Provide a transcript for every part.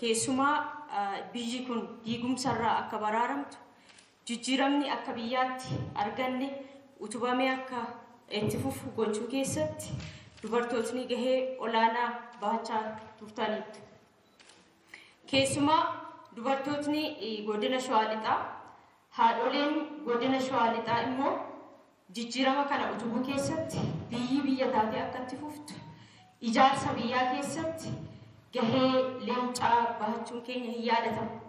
Keessumaa biyyi kun diigumsarraa akka baraaramtu, jijjiiramni akka biyyaatti arganne utubamee akka itti fufu gochuu keessatti dubartootni gahee olaanaa bahachaa turtaniitu. Keessumaa dubartootni godina Shawaa Lixaa, haadholeen godina Shawaa Lixaa immoo jijjiirama kana utubuu keessatti, biyyi biyya taatee akka itti fuftu ijaarsa biyyaa keessatti gahee leencaa bahachuun keenya hin yaadatamu.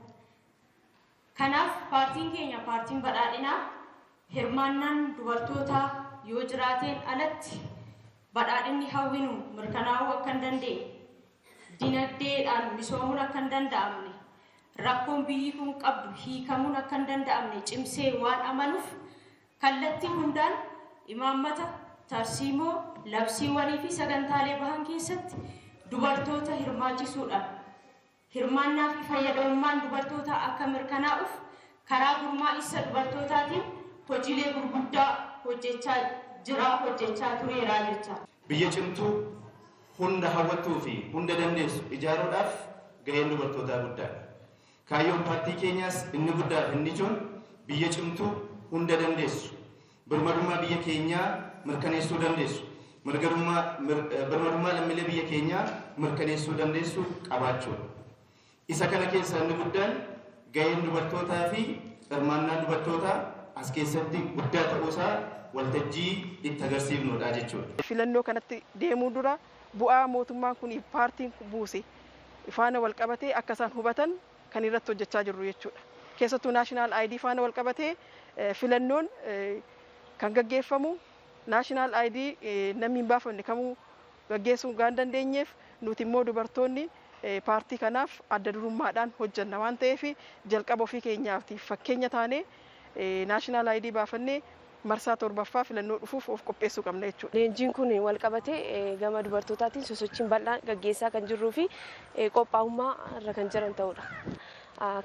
Kanaaf paartiin keenya, paartiin badhaadhinaa, hirmaannaan dubartootaa yoo jiraateen alatti badhaadhinni hawwinu mirkanaa'uu akka hin dandeenye, dinagdeedhaan misoomuun akka hin danda'amne, rakkoon biyyi kun qabdu hiikamuun akka hin danda'amne cimsee waan amanuuf, kallattii hundaan imaammata, tarsiimoo, labsiiwwanii fi sagantaalee bahan keessatti dubartoota hirmaachisuudhaan hirmaannaa fi fayyadamummaan dubartootaa akka mirkanaa'uuf karaa gurmaa'insa dubartootaatiin hojiilee gurguddaa hojjechaa jira, hojjechaa tureera jecha. Biyya cimtuu, hunda hawwattuu fi hunda dandeessu ijaaruudhaaf gaheen dubartootaa guddaadha. Kaayyoon paartii keenyaas inni guddaa fi inni ijoon biyya cimtuu, hunda dandeessu, birmadummaa biyya keenyaa mirkaneessuu dandeessu, birmadummaa lammiilee biyya keenyaa mirkaneessuu dandeessu qabaachuudha. Isa kana keessaa inni guddaan gaheen dubartootaa fi hirmaannaan dubartootaa as keessatti guddaa ta'uusaa waltajjii itti agarsiifnudha jechuudha. Filannoo kanatti deemuu dura bu'aa mootummaan kun, paartiin buuse faana wal qabatee akka isaan hubatan kan irratti hojjechaa jirru jechuudha. Keessattuu national ID faana wal qabatee, filannoon kan gaggeeffamu national ID namni hin baafanne kamuu gaggeessuu waan dandeenyeef, nuti immoo dubartoonni paartii kanaaf adda durummaadhaan hojjenna waan ta'eef, jalqaba ofii keenyaatiif fakkeenya taanee national ID baafannee marsaa torbaffaa filannoo dhufuuf of qopheessuu qabna jechuudha. Leenjiin kun wal qabatee gama dubartootaatiin sosochiin bal'aan gaggeessaa kan jirruu fi qophaa'ummaa irra kan jiran ta'udha.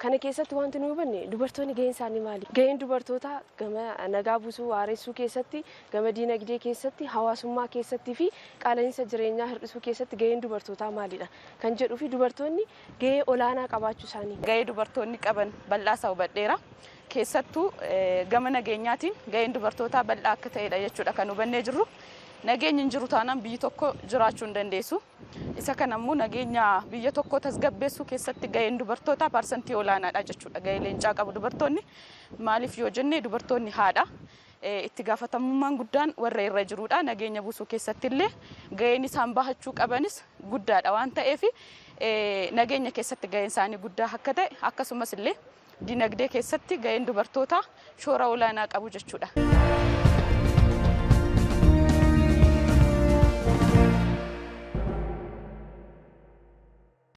Kana keessatti wanti nu hubanne, dubartoonni gaheen isaanii maali? Gaheen dubartootaa gama nagaa buusuu, waaressuu keessatti, gama diinagdee keessatti, hawaasummaa keessattii fi qaala'insa jireenyaa hir'isuu keessatti gaheen dubartootaa maalidha kan jedhuu fi dubartoonni gahee olaanaa qabaachuu isaanii. Gahee dubartoonni qaban bal'aa isaa hubadheera. Keessattuu gama nageenyaatiin gaheen dubartootaa bal'aa akka ta'edha jechuudha kan hubannee jirru. Nageenyi hin jiru taanaan biyyi tokko jiraachuu hin dandeessu. Isa kana immoo nageenya biyya tokko tasgabbeessuu keessatti gaheen dubartootaa parsantii olaanaadha jechuudha. Gahee leencaa qabu dubartoonni. Maaliif yoo jenne, dubartoonni haadha. Itti gaafatamummaan guddaan warra irra jirudha. Nageenya buusuu keessatti illee gaheen isaan bahachuu qabanis guddaadha waan ta'eef, nageenya keessatti gaheen isaanii guddaa akka ta'e, akkasumas illee dinagdee keessatti gaheen dubartootaa shoora olaanaa qabu jechuudha.